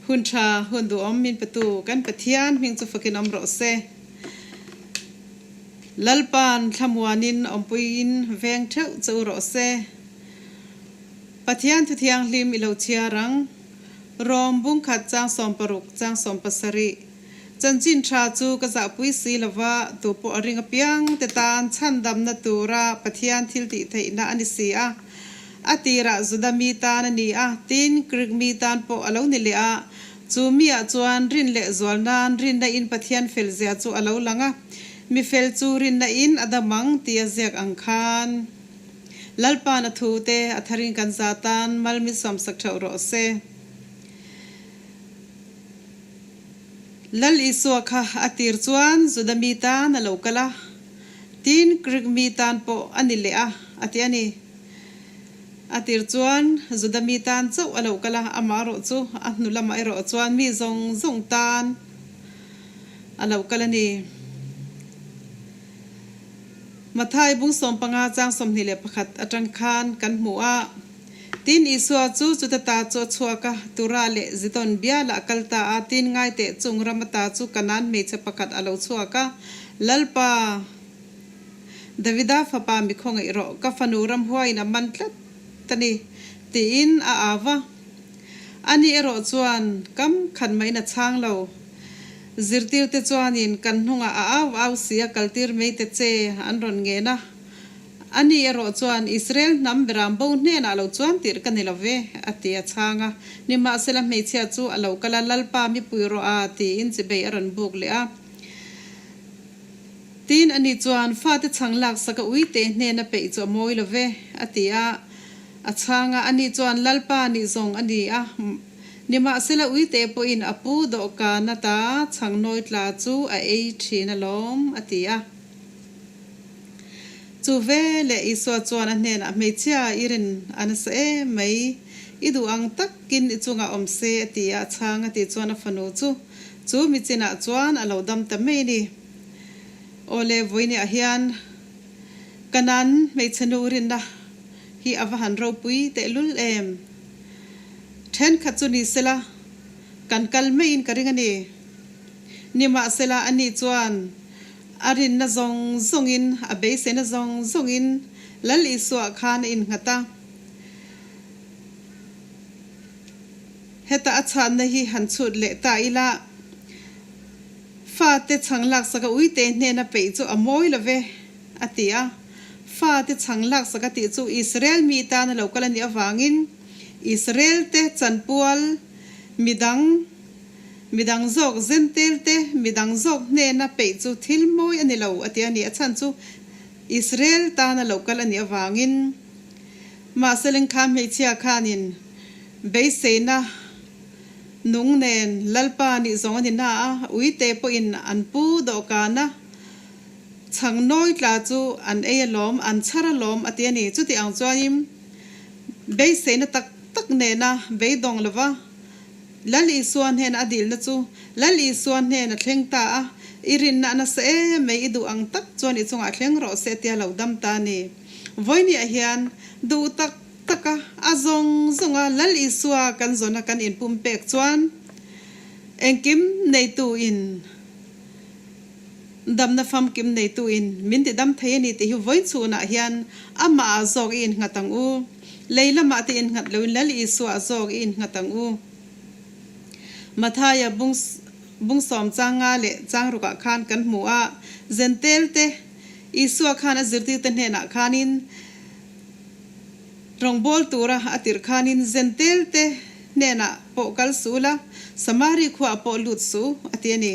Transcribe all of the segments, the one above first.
Hun tha, hun duhawm min petu kan Pathian hming chu fakin awm rawh se. Lalpa'n thlamuanin awmpuiin veng theuh che u rawh se. Pathian thuthianghlim i lo chhiar ang. Rom bungkhat chang 60 chang 70. Chanchin tha chu ka zahpui si lova, tu pawh a ring apiang te tan chhandamna tura Pathian thil tih theihna a ni si a. A tirah Juda mi tan a ni a, tin Greek mi tan pawh a lo ni leh a. Chu miah chuan rin leh zual nan rinna in Pathian fel zia chu a lo lang a, mi fel chu rinna in a dam ang tih a ziak ang khan. Lalpa'n a thu te a tharin kan za tan mal min sawmsak theuh rawh se. Lal Isua kha a tir chuan Juda mi tan a lo kal a, tin Greek mi tan pawh a ni leh a, a ti a ni. A tir chuan Juda mi tan chauh a lo kal a, amaherawh chu a hnu lamah erawh chuan mi zawng zawng tan a lo kal a ni. Mathai bung 15 chang 21 atang khan kan hmu a. Tin, Isua chu chuta ta chu a chhuak a, Tura leh Zidon bialah a kal ta a. Tin, ngaiteh chung ram ata chu Kanaan hmeichhe pakhat a lo chhuak a, Lalpa, Davida fapa mi khawngaih rawh, ka fanu ramhuaiin a man tlat a ni, tiin a au va. Ani erawh chuan kam khat maiin a chhang lo. Zirtirte chuanin kan hnungah a au au si a, kaltir mai te che an rawn ngen a. Ani erawh chuan, Israel hnam beram bo hnenah lo chuan tirh ka ni lo ve, a ti a chhang a. Nimahsela hmeichhia chu a lo kal a, Lalpa mipui rawh a, tiin chibei a rawn buk leh a. Tin, ani chuan, Fate chhang laksak a uite hnena peih chu a mawi lo ve, a ti a. A chhang a, ani chuan, Lalpa nih zawng a ni a, nimahsela uite pawhin a pu dawhkan ata chhang nawi tla chu a ei thin alawm, a ti a. Chu ve leh Isua chuan a hnenah, Hmeichhia i rin a nasa em mai, i duh ang takin i chungah awm se a ti a, a chhang a tih chuan a fanu chu chu mi chinah chuan a lo dam ta mai a ni. Aw le, vawiiniah hian Kanan hmeichhe nu rinna hi a va han ropui tehlul em! Thenkhat chu ni sela kan kal maiin ka ring a ni. Nimahsela ani chuan A rinna zawng zawngin, a beiseina zawng zawngin Lal Isua khan a innghat a. Heta a chhanna hi han chhut leh ta ila, Fate chhang laksak a uite hnena peih chu a mawi lo ve, a ti a. Fate chhang laksak a tih chu Israel mi tana lo kal a nih avangin Israel-te chanpual midang, Midang zawk zentel te, midang zawk hnena peih chu thil mawi a ni lo, a ti a ni. A chhan chu Israel tana lo kal a nih avangin. Mahse lengkha hmeichhia khanin beiseina nung nen Lalpa nih zawng a ni na a, uite pawhin an pu dawhkana chhang nawi tla chu an ei alawm, an chhar alawm, a ti a ni. Chuti ang chuanin beiseina tak tak nena beidawng lova Lal Isua hnena a dilna chu Lal Isua hnen a thleng ta a, I rinna a nasa em mai, i duh ang tak chuan i chungah thleng rawh se tia lo dam ta a ni. Vawinia hian duh tak taka a zawng zawnga Lal Isua kan zawna kan inpumpek chuan engkim neitu in damna famkim neitu in min ti dam thei a ni tih hi vawiin chhunah hian amah ah zawk i innghat ang u. Lei lamah te innghat loin Lal Isua ah zawk i innghat ang u. Mathaia bung bung sawm chang nga leh chang rukah khan kan hmu a, Zentel te Isua khan a zirtirte hnenah khanin rawngbâwl tura a tirh khanin Zentel te hnenah pawh kal suh la, Samari khuaah pawh lut suh u, a ti a ni.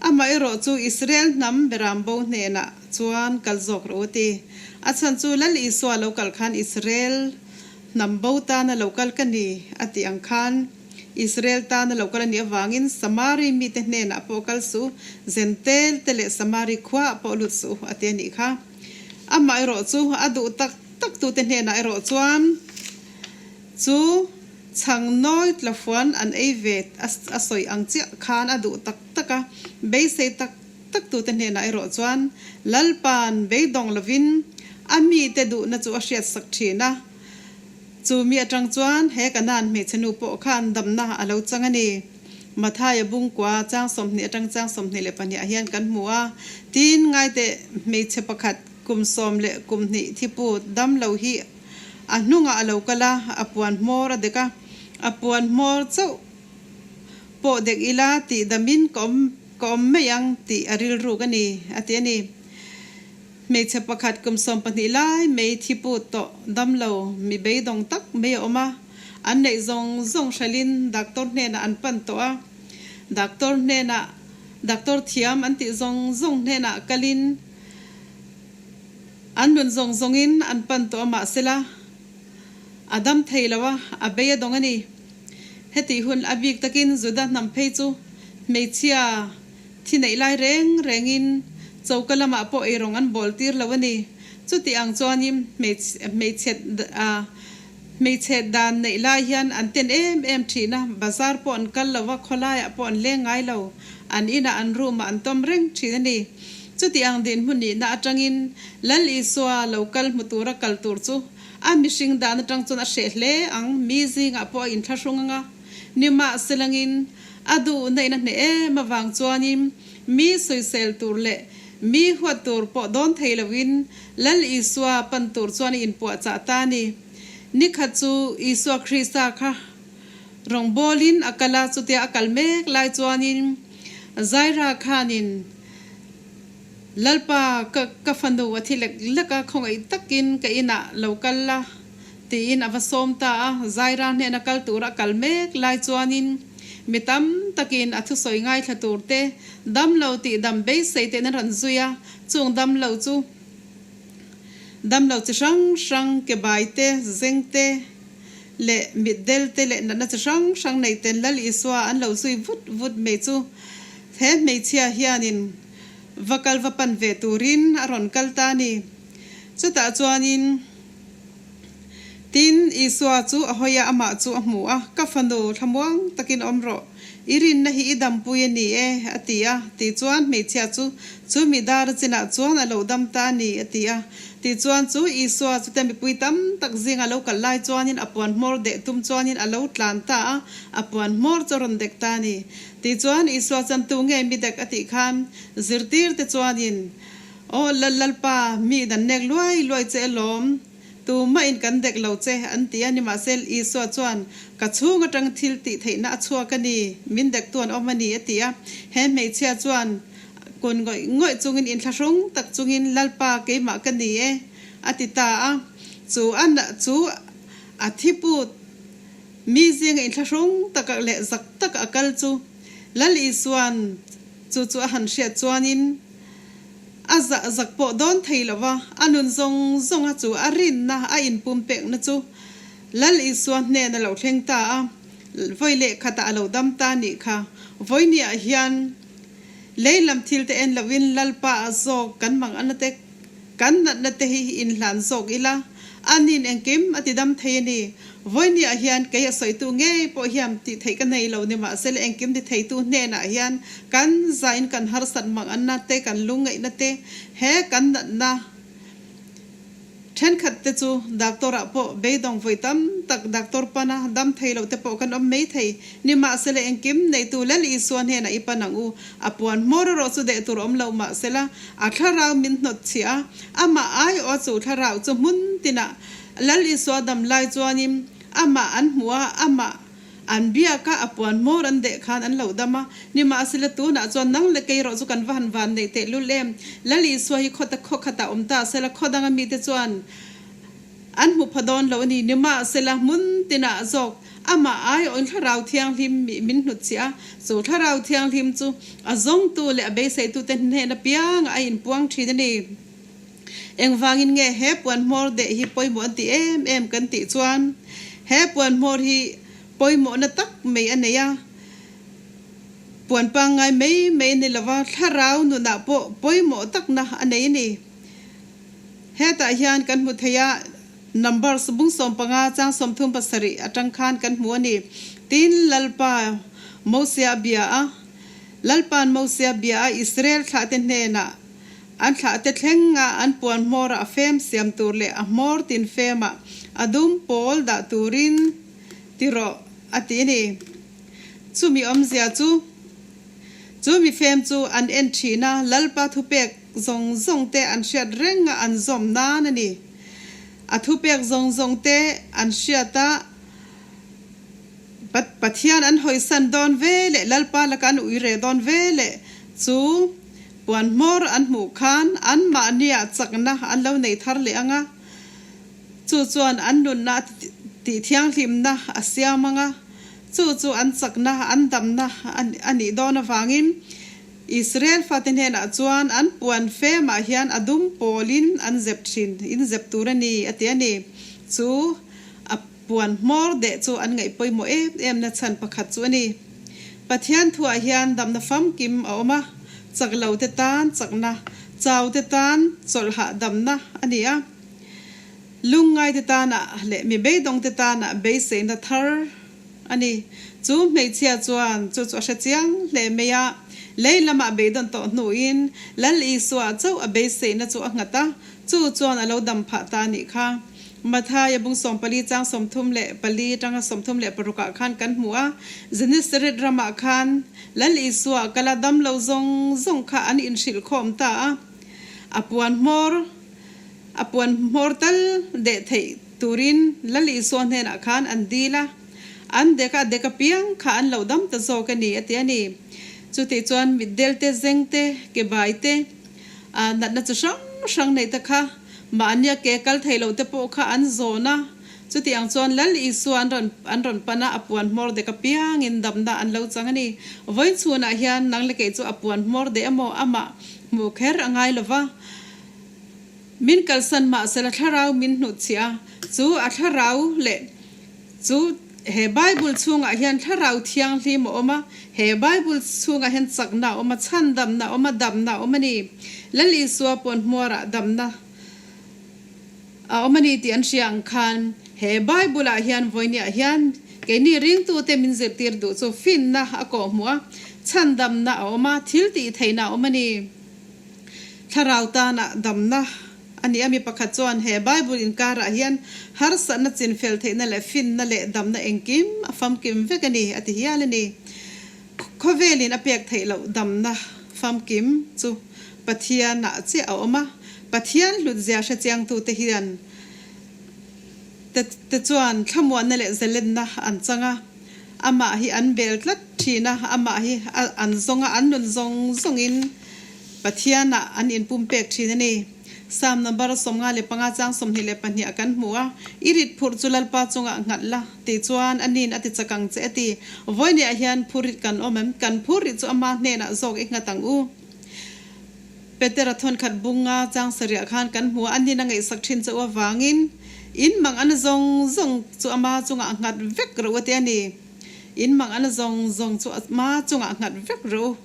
Amaherawh chu Israel hnam beram bo hnenah chuan kal zawk rawh u ti. A chhan chu Lal Isua lo kal khan Israel hnam bo tana lo kal ka ni a tih ang khan Israel tana lo kal a nih avangin Samari mite hnenah pawh kal suh u, Zentel te leh Samari khuaah pawh lut suh u a ti a nih kha. Amaherawh chu a duh tak tak tute hnenah erawh chuan chu Chhang nawi tlafuan an ei ve a sawi ang chiah khan a duh tak tak a, beisei tak tak tute hnenah erawh chuan Lalpa'n beidawng lovin a mite duhna chu a hriatsak thin a. Chu mi atang chuan he Kanaan hmeichhe nu pawh khan damna a lo chang a ni. Mathaia bungkua chang 20 atang chang 22 ah hian kan hmu a. Tin, ngaiteh hmeichhe pakhat kum 12 thiput dam lo hi a hnungah a lo kal a, a puan hmawr a dek a, a puan hmawr chauh pawh dek ila tih damin ka awm ka awm mai ang tih a rilruk a ni, a ti a ni. Hmeichhe pakhat kum 12 lai mai thiput tawh dam lo mi beidawng tak mai a awm a, an neih zawng zawng hralhin doctor hnenah an pan tawh a, doctor hnenah doctor thiam an tih zawng zawng hnenah kalin An nun zawng zawngin an pan tawh a mahsela a dam thei lo a, a bei a dawng a ni. Hetih hun a bik takin Juda hnam phei chu hmeichhia thi neih lai reng rengin choka lamah pawh eirawng an bawl tir lo a ni. Chuti ang chuanin hmeichhe hmeichhe dan neih lai hian an ten em em thin a, bazar pawh an kal lo a, khawlaiah pawh an leng ngai lo, an inah an room ah an tawm reng thin a ni. Chuti ang dinhmun nihna atangin Lal Isua lo kal hmu tura kal tur chu a mihring dan atang chuan a hreh hle ang, mi zingah pawh a inthlahrung anga nimahselangin a duhna in a hneh em avang chuanin mi sawisel tur leh mi huat tur pawh dawn thei loin Lal Isua pan tur chuan a inpuahchah ta a ni. Nikhat chu Isua Krista kha rawngbawlin a kal a, chutia a kal mek lai chuanin Zaira khanin Lalpa, ka ka fanu a thi lek lek a, khawngaih takin ka inah lo kal la, tiin a va sawm ta a. Zaira hnena kal tura a kal mek lai chuanin mi tam takin a thusawi ngaithla tur te, dam lo tih dam beisei te'n an rawn zui a, chung dam lo chu dam lo chi hrang hrang, ke bai te, zeng te leh mitdel te leh natna chi hrang hrang nei ten Lal Isua an lo zui vut vut mai chu He hmeichhia hianin va kal va pan ve turin a rawn kal ta a ni. Chutah chuanin tin Isua chu a hawi a, amah chu a hmu a, Ka fanu, thlamuang takin awm rawh, i rinna hi i dampui a ni e, a ti a. Tichuan hmeichhia chu chu mi dar chinah chuan a lo dam ta a ni, a ti a. Tichuan chu Isua chute mipui tam tak zinga lo kal lai chuanin a puan hmawr deh tum chuanin a lo tlan ta a, a puan hmawr chu a rawn dek ta a ni. Tichuan, Isua chuan tu nge mi dek a tih khan zirtirte chuanin, Aw Lal Lalpa, mi in an nek luai luai che alawm, tumah in kan dek lo che, an ti a. Nimahsel, Isua chuan, Ka chhung atang thil tih theihna a chhuak a ni, min dektu an awm a ni, a ti a. He hmeichhia chuan kun ngawih ngawih chungin inthlahrung tak chungin, Lalpa, keimah ka ni e, a ti ta a. Chu a chu a thiput. Mi zinga inthlahrung taka leh zak taka a kal chu Lal Isua'n chu chu a han hriat chuanin a zah zak pawh dawn thei lo va, a nun zawng zawnga chu a rinna a inpumpekna chu Lal Isua hnen a lo thleng ta a, vawi leh khatah a lo dam ta nih kha. Vawinia hian lei lam thil te en loin Lalpa a zawk kan mang ana te Kan natna te hi inhlan zawk ila, a nin engkim a ti dam thei a ni. Vawinia hian kei a sawitu ngei pawh hian tih theih ka nei lo ni mahse le engkim ti theitu hnenah hian kan zain kan harsat mang anna te, kan lungngaihna te, he kan natna Thenkhat te chu doctor ah pawh beidawng vawi tam tak doctor pana dam thei loh te pawh kan awm mai thei. Nimahsela engkim neitu Lal Isua hnenah i pan ang u. A puan hmawr erawh chu deh tur awm loh mahsela a thlarau min hnawt chhiah a, amah aiawh a chu thlarau chu hmun tinah Lal Isua dam lai chuanin amah an hmuh a, amah An biak a, a puan hmawr an deh khan an lo dam a. Nimahsela tunah chuan nang leh kei erawh chu kan va han van neih teh lul em. Lal Isua hi khawta khaw khatah awm ta sela khaw danga mite chuan an hmu pha dawn lo a ni. Nimahsela hmun tinah zawk amah aiawhin Thlarau Thianghlim mih min hnutchhiah a, chu Thlarau Thianghlim chu a zawngtu leh a beiseitute hnehna piangah a inpuang thin a ni. Engvangin nge he puan hmawr deh hi pawimawh an tih em em kan tih chuan he puan hmawr hi pawimawhna tak mai a nei a, puan pangngai mai mai a ni lova, thlarau nunah pawh pawimawh takna a nei a ni. Hetah hian kan hmu thei a, Numbers bung 15 chang 37 atang khan kan hmu a ni. Tin, Lalpa Mosia a bia a, Lalpa'n Mosia bia a Israel thlahte hnenah, An thlahte thlenga an puan hmawrah a fem siam tur leh a hmawr tin femah a dum pawl dah turin ti rawh a ti a ni. Chumi awmzia chu, chu mi fem chu an en thin a, Lalpa thupek zawng zawng te an hriat reng a an zawm nan a ni. A thupek zawng zawng te an hriat a, Pathian an hawisan dawn ve leh Lalpa laka an ui reh dawn ve leh chu puan hmawr an hmuh khan anmahniah chakna an lo nei thar leh ang a, chu chuan an nunna tih thianghlimna a siam ang a, chu chu an chakna, an damna a nih dawn avangin Israel fate hnenah chuan an puan femah hian a dum pawlin an zep thin, in zep tur a ni a ti a ni. Chu a. Puan hmawr deh chu an ngaih pawimawh em em na chhan pakhat chu a ni. Pathian thuah hian damna famkim a awm a, chak lo te tan chakna, chau te tan chawlh hahdamna a ni a. Lungngai te tanah leh mi beidawng te tanah beiseina thar a ni. Chu hmeichhia chuan chu chu a hre chiang hle mai a, lei lamah beidawn tawh hnuin Lal Isua chauh a beiseina chu a nghat a, chu chuan a lo dam phah ta a nih kha. Mathaia bung 14 chang 34 atanga 36 ah khan kan hmu a, Genesaret ramah khan Lal Isua kala dam lo zawng zawng kha an inhrilh khawm ta a, a puan hmawr a puan hmawr tal deh theih turin Lal Isua hnenah khan an dil a, an dek a dek apiang kha an lo dam ta zawk a ni a ti a ni. Chutih chuan mitdel te, zeng te, ke bai te, natna chi hrang hrang neih te kha Mahnia ke kal thei lo te pawh kha an zawn a, chuti ang chuan Lal Isua an rawn an rawn pan a, a puan hmawr dek apiangin damna an lo chang a ni. Vawiin chhunah hian nang le kei chu a puan hmawr deh emaw amah hmuh kher a ngai lo va, min kalsan mahsela thlarau min hnutchhiah a, chu a thlarau leh chu he Bible chhungah hian thlarau thianghlim a awm a, he Bible chhungah hian chakna a awm a, chhandamna a awm a, damna a awm a ni. Lal Isua pawn hmuarah damna a awm a ni tih an hria ang khan he Bible-ah hian vawinia hian keini ringtute min zirtir duh chu finna a kawhhmuh a, chhandamna a awm a, thil tih theihna a awm a ni. Thlarau tana damna a ni a, mi pakhat chuan he Bible inkarah hian harsatna chinfel theihna leh finna leh damna engkim a famkim vek a ni a ti hial a ni. Khawvelin a pek theih loh damna famkim chu Pathianah chiah a awm a, Pathian hlutzia hrechiangtute hian te chuan thlamuanna leh zalenna an chang a, amah hi an bel tlat thin a, amah hi an zawng a, an nun zawng zawngin Pathianah an inpumpek thin a ni. Psalm number 55 chang 22 ah kan hmu a, I rit phurh chu Lalpa chungah nghat la, tih chuan a nin a ti chak ang che a ti. Vawinia hian phurrit kan awm em? Kan phurrit chu ama hnenah zawk i nghat ang u. Petera thawnkhat bunga chang sarih ah khan kan hmu a, a nin a ngaihsak thin chauh avangin in mang ana zawng zawng chu ama chungah nghat vek rawh u a ti a ni. In mang ana zawng zawng chu ama chungah nghat vek rawh u.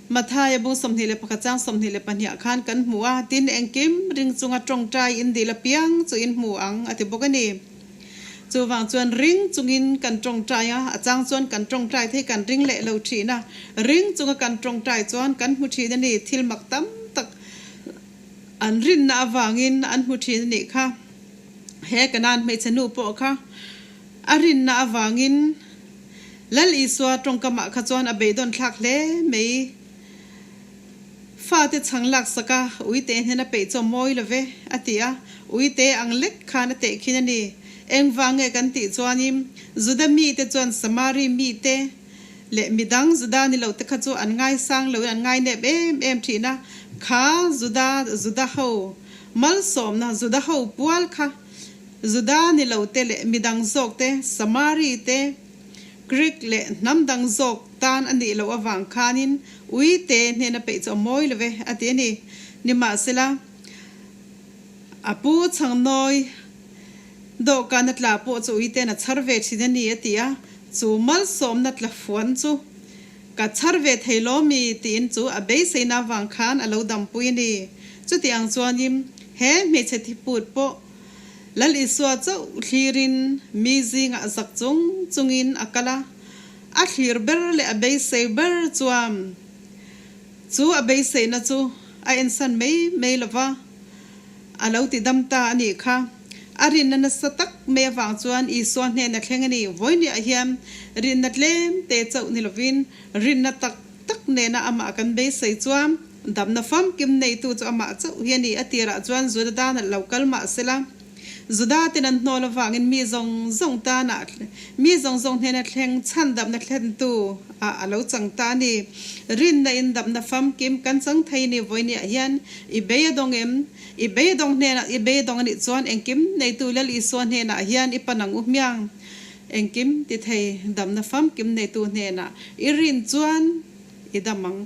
Mathaia bung 21 chang 22 ah khan kan hmu a, tin engkim ring chunga tawngtai in dil apiang chu in hmu ang a ti bawk a ni. Chuvang chuan ring chungin kan tawngtai a, a chang chuan kan tawngtai thei kan ring leh lo thin a, ring chunga kan tawngtai chuan kan hmu thin a ni, thil mak tam tak an rinna avangin an hmu thin a nih kha. He Kanaan hmeichhe nu pawh kha a rinna avangin Lal Isua tawngkamah kha chuan a beidawn thlak hle mai. Fate chhang laksak a, uite hnena peih chu a mawi lo ve, a ti a. Uite ang lek khan a tehkhin a ni. Engvang nge kan tih chuanin Juda mite chuan Samari mite leh midang Juda ni lote kha chu an ngaisang loin an ngainep em em thin a. Kha Juda, Juda ho malsawmna, Juda ho pual kha Juda ni lote leh midang zawkte, Samari te, Greek leh hnam dang zawk tan a nih loh avang khanin uite hnena peih chu a mawi lo ve, a ti a ni. Nimahsela, a pu chhangnawi dawhkan a tla pawh chu uite'n a chhar ve thin a ni, a ti a. Chu malsawmna tla fuan chu ka chhar ve thei lo mi tiin chu a beiseina avang khan a lo dampui a ni. Chuti ang chuanin he hmeichhe thiput pawh Lal Isua chauh thlirin mi zingah zak chung chungin a kal a, a thlir ber leh a beisei ber chuan chu a beiseina chu a ensan mai mai lo va, a lo ti dam ta a nih kha. A rinna nasa tak mai avang chuan Isua hnena thleng a ni. Vawinia hian rinna tlem te chauh ni lovin rinna tak tak nena amah kan beisei chuan damna famkim neitu chu amah chauh hi a ni. A tirah chuan Juda danah lo kal mah sela, Juda ten an hnawl avangin mi zawng zawng tanah mi zawng zawng hnena thleng chhandamna thlentu ah a lo chang ta a ni. Rinna in damna famkim kan chang thei a ni. Vawinia hian i bei a dawng em? I beidawng hnenah i beidawng a nih chuan engkim neitu Lal Isua hnenah hian i pan ang u hmiang. Engkim ti thei damna famkim neitu hnenah i rin chuan i dam ang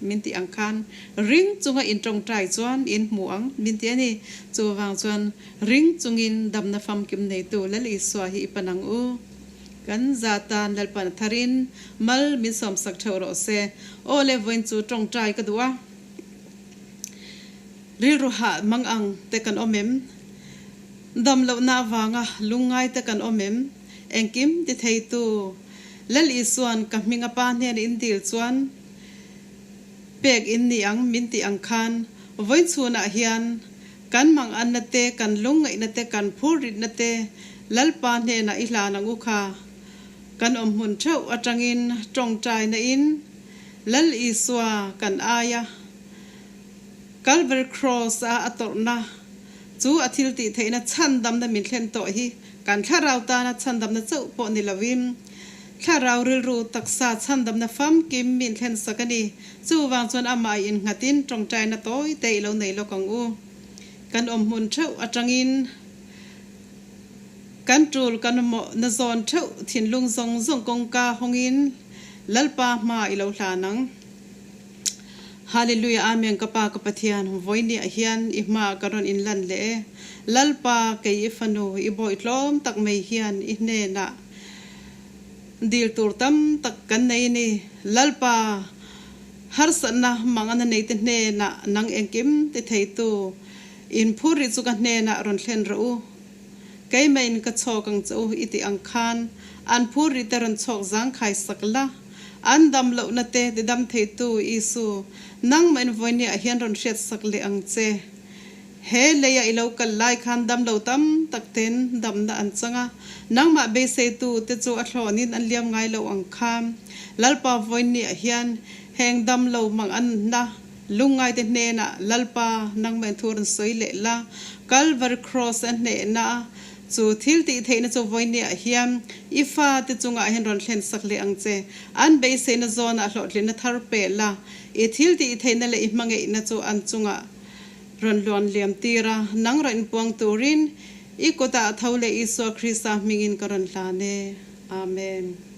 min tih ang khan ring chunga in tawngtai chuan in hmu ang min ti a ni. Chuvang chuan ring chungin damna famkim neitu Lal Isua hi i pan ang u. Kan za tan Lalpan a tharin mal min sawmsak theuh rawh se. Aw le vawiin chu tawngtai ka duh a. Rilru hah mang ang te kan awm em? Dam lohna avanga lungngai te kan awm em? Engkim ti theitu Lal Isuan ka hming a pa hnena in dil chuan pek in ni ang min tih ang khan vawi chhunah hian kan mang anna te, kan lungngaihna te, kan phurritna te Lalpa hnenah i hlan ang u kha. Kan awm hmun theuh atangin tawngtaina in Lal Isua kan aia Calvary Cross a a tawrhna chu a thil tih theihna chhandamna min thlen tawh hi kan thlarau tana chhandamna chauh pawh ni lovin thlarau rilru taksa chhandamna famkim min thlen sak a ni. Chuvang chuan amah i innghatin tawngtaina tawi te i lo nei lawk ang u. Kan awm hmun theuh atangin kan tul kan mawhna zawn theuh thinlung zawng zawng kawngka hawngin Lalpa hma i lo hlan ang. Hallelujah Amen ka pa ka Pathian vawinia hian i hma ka rawn inlan leh e Lalpa kei i fanu i bawi tlawm tak mai hian i hnenah dil tur tam tak kan nei ni Lalpa harsatna mangana nei te hnenah nang engkim ti theitu in phur rih chu ka hnenah rawn thlen rawh u Keimah in ka chhawk ang che u i tih ang khan an phur rih te rawn chhawk zangkhai sak la. An dam lohna te tidam theitu Isu, nangmah in vawinia ah hian rawn hriat sak leh ang che. He lei ah i lo kal lai khan dam lo tam tak ten damna an chang a, nangmah beiseitu te chu a thlawn in an liam ngai lo ang kha. Lalpa vawinia ah hian heng dam lo mang an na Lungngaite hnenah, Lalpa, nangmah in thu rawn sawi leh la, Kalvari Kraws a hnehna chu thil tih theihna chu vawinia hian i fate chungah hian rawn thlen sak leh ang che. An beiseina zawnah hlawhtlinna thar pe la, i thil tih theihna leh i hmangaihna chu an chungah rawn luan liam tir a, nang rawn inpuang turin i kutah tho leh Isua Krista hmingin ka rawn hlan e. Amen.